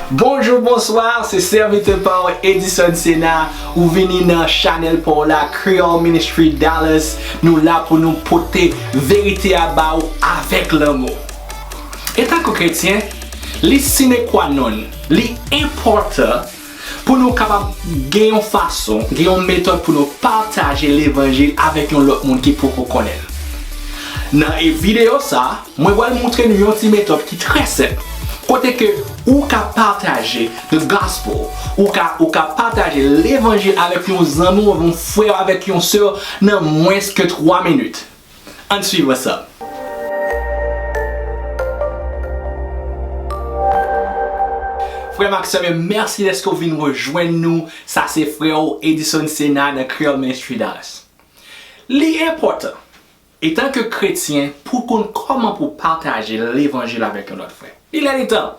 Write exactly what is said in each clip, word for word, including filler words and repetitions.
Bonjou, bonswa, se sèvitè pa w Edison Sena. Ou vini nan chanèl pa w la, Creole Ministry Dallas. Nou la pou nou pote verite a ba w avèk lanmou. Etanke kretyen, li sine qua non, li enpòtan pou nou kapab gen yon fason, gen yon metòd pou nou pataje levanjil avèk yon lòt moun ki poko konnen l. Nan e videyo sa, mwen pral montre nou yon ti metòd ki trè senp, kote ke ou ka pataje the gospel, ou ka, ou ka pataje levanjil avèk yon zanmi w, yon frè w, avèk yon sè w nan mwens ke twa minit. Ann swiv ansanm. Frè m ak sè m yo, mèsi dèske w vin rejwenn nou. Sa se frè w Edison Sena nan Creole Ministry Dallas. Li enpòtan, etanke kretyen, pou w konn kòman pou w pataje levanjil avèk yon lòt frè. Li lè li tan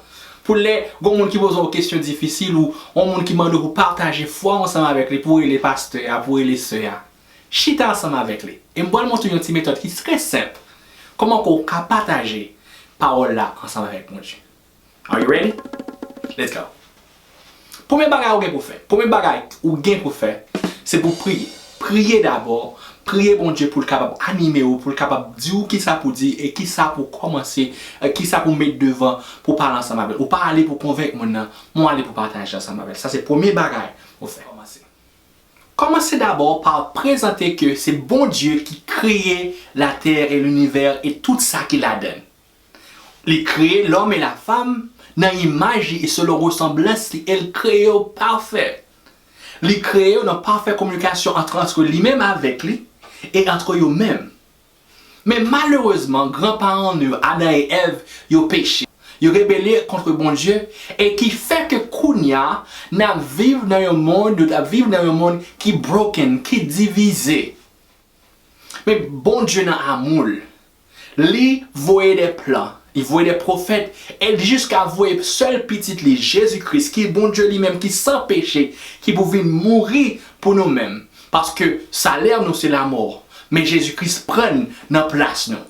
pou lè gon moun ki poze w kesyon difisil ou yon moun ki mande w pou w pataje fwa w ansanm avèk li, pou w rele pastè a, pou w rele sè a. Chita ansanm avèk li. E m pral montre w yon ti metòd ki trè senp. Kòman ke w ka pataje pawòl la ansanm avèk Bondye. Are you ready? Let's go. Premye bagay ou gen pou fè. Premye bagay ou gen pou fè, se pou priye. Priye dabò. Priye Bondye pou l kapab anime w, pou l kapab di w kisa pou di e kisa pou kòmanse, e kisa pou met devan pou pale ansanm avè l. Ou pa ale pou konvenk moun nan, men w ale pou pataje ansanm avè l. Sa se premye bagay ou fè. Kòmanse. Kòmanse dabò pa prezante ke se Bondye ki kreye latè e linivè e tout sa ki ladan l. Li kreye lòm e lafam nan imaj li e selon resanblans li, e l kreye yo pafè. Li kreye yo nan pafè kominikasyon ant, antre li menm avèk li e antre yo menm. Men malerezman, granparan nou yo, Adan e Èv, yo peche. Yo rebele kont Bondye, e ki fè ke kounye a, n ap viv nan yon mond, nou t ap viv nan yon mond ki broken, ki divize. Men Bondye nan amou l, li voye de plan, li voye de pwofèt, e li jiska voye sèl pitit li, Jezi Kris, ki Bondye li menm, ki san peche, ki pou vin mouri pou nou menm. Paske salè nou se lamò, men Jezi Kris pran nan plas nou.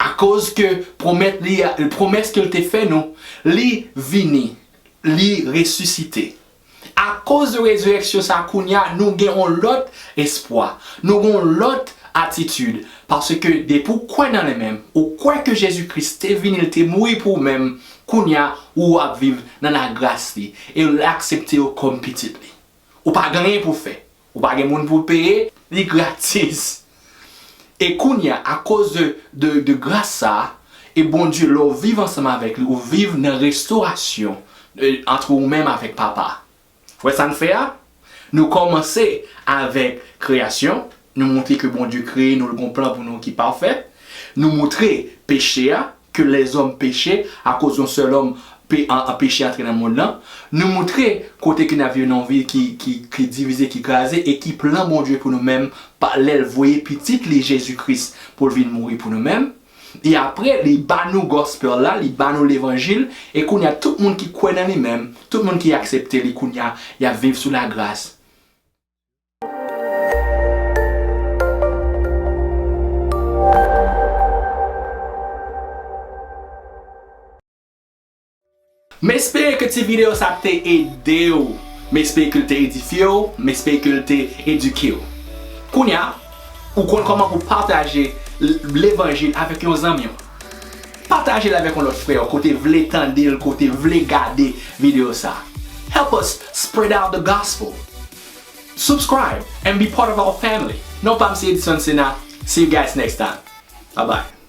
Akoz ke pwomès li, pwomès ke l te fè nou, li vini, li resisite. Akoz de rezirèksyon sa, kounye a, nou gen yon lòt espwa, nou gen yon lòt atitid, paske depi w kwè nan li menm, ou kwè ke Jezi Kris te vini, l te mouri pou ou menm, kounye a, ou ap viv nan lagras li, e l aksepte w kòm pitit li. Ou pa gen anyen pou fè. Ou pa gen moun pou peye, li gratis. E kounye a, akoz de, de, de gras sa a, e Bondye, lè w viv ansanm avèk li, ou viv nan restorasyon, e, antre ou menm avèk Papa. Wè sa n fè a? Nou kòmanse avèk kreyasyon, nou montre ke Bondye kreye nou, l gon plan pou nou ki pafè. Nou montre peche a, ke lèzòm peche, akoz yon sèl òm pe-, an, an peche antre nan mond lan. Nou montre kote ke n ap viv nan yon vi ki, ki, ki divize, ki kraze, e ki plan Bondye pou nou menm, pa, lè l voye pitit li, Jezi Kris, pou l vin mouri pou nou menm. E apre, li ba nou gospel la, li ba nou levanjil, e kounye a, tout moun ki kwè nan li menm, tout moun ki aksepte li, kounye a, y ap viv sou lagras. M espere ke ti videyo sa te ede w. M espere ke l te edifye w. M espere ke l te edike w. Kounye a, ou konn kòman pou pataje l-, levanjil avèk yon zanmi w. Pataje l avèk yon lòt frè w, kote vle tande l, kote vle gade videyo sa. Help us spread out the gospel. Subscribe and be part of our family. Non pa m se Edison Sena. See you guys next time. Bye bye.